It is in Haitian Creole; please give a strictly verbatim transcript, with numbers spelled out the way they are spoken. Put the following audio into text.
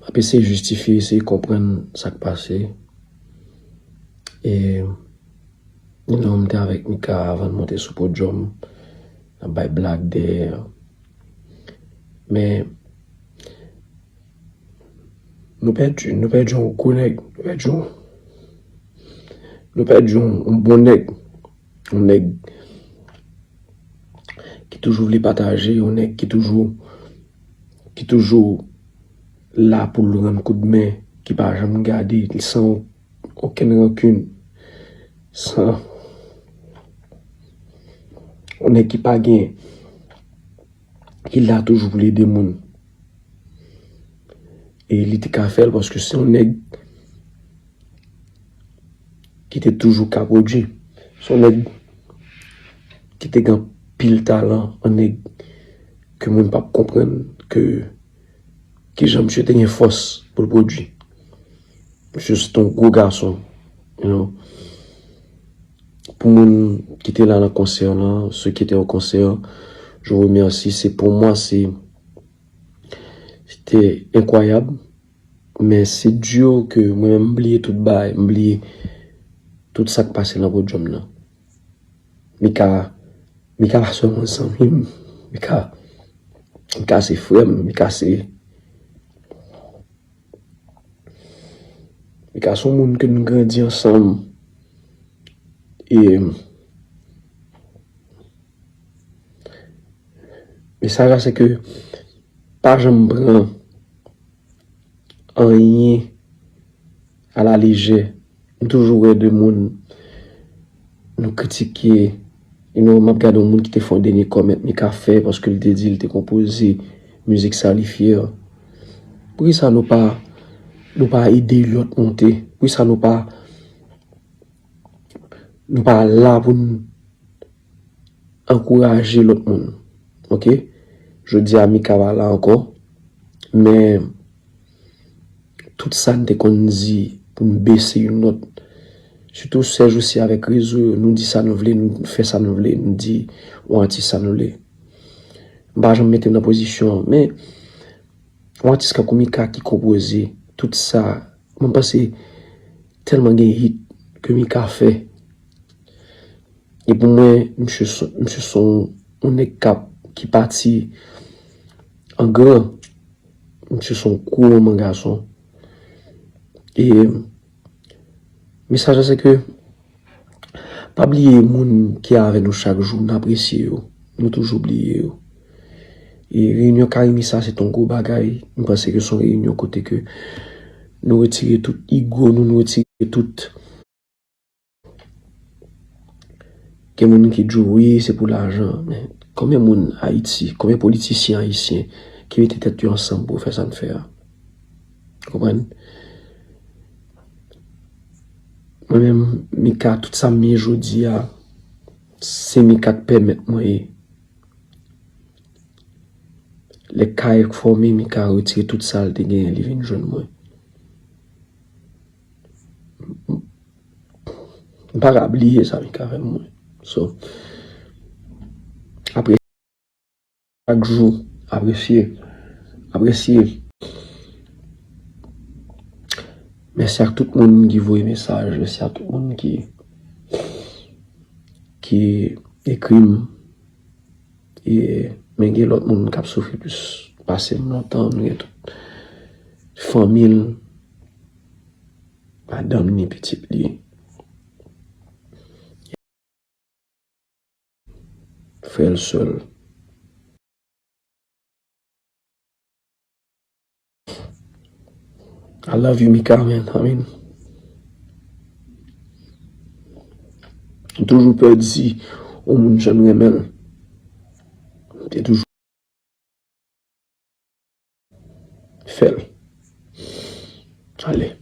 Pe eseye jistifye, eseye konprann sa k pase. E, you know, m te avèk Mika avan n monte sou podyòm, n ap bay blag dèyè. Men, nou pèdi, nou pèdi yon gwo nèg, nou pèdi yon, nou pèdi yon, yon bon nèg, yon nèg ki toujou vle pataje, yon nèg ki toujou, ki toujou la pou l rann koudmen, ki pa janm gade, san okenn rankin, san, yon nèg ki pa gen, ki la toujou pou l ede moun. E li te ka fè l paske se yon nèg ki te toujou ka pwodui. Se yon nèg ki te gen anpil talan, yon nèg ke moun p ap konprann ke kijan misye te gen fòs pou l pwodui. Misye se te yon gwo gason, you know. Pou moun ki te la nan konsè lan, ceux qui étaient au concert, je vous remercie. C'est pour moi, c'est, c'était incroyable. Men se di ke mwen menm m bliye tout bagay, m bliye tout sa k pase nan podyòm nan. Mika, Mika pa sèlman zanmi m, Mika, Mika se frè m, Mika se, Mika se yon moun ke nou grandi ansanm. E mesaj la se ke pa janm pran anyen a la lejè. M toujou wè de moun nou kritike. You know, m ap gade yon moun ki te fè yon dènye comment Mika fè paske l te di l te konpoze mizik sa li fyè. Poukisa nou pa, nou pa ede lòt monte? Poukisa nou pa, nou pa la pou n ankouraje lòt moun. Oke? Jodi a Mika pa la ankò, men tout sa n te konn di pou n bese yon nòt, sitou sèjousi avèk rezo yo, nou di sa nou vle, nou fè sa nou vle, nou di yon atis sa nou vle. M pa janm mete m nan pozisyon an, men yon atis kankou Mika ki konpoze tout sa, mwen panse tèlman gen hit ke Mika fè. E pou mwen, misye se, misye se yon, yon nèg k ap, ki pati an gran. Misye se yon gwo manman gason. E mesaj la se ke pa bliye moun ki avè nou chak jou, n apresye yo. Nou toujou bliye yo. E reyinyon Kayimi sa se t yon gwo bagay. M panse ke se yon reyinyon kote ke nou retire tout ego nou, nou retire tout. Gen moun ki di w, wi, se pou lajan. Men konbyen moun Ayiti, konbyen politisyen ayisyen ki mete tèt yo ansanm pou fè sa n fè a? Konprann? Mwen menm, Mika, tout sa m ye jodi a, se Mika k pèmèt mwen ye. Lè kay fòme, Mika retire tout sa l te genyen, li vin jwenn mwen. M pa ka bliye sa Mika fè pou mwen. So, apre chak jou, apresye, apresye. Mèsi ak tout moun ki voye mesaj, mèsi ak tout moun ki, ki ekri m. E, men gen lòt moun k ap soufri plis pase m lontan, nou gen tout fanmi l, madanm ni pitit li. Frè l, sè l. I love you, Mika, man. I mean, m toujou pè di yon moun jan m renmen l. M te toujou fè l. Ale.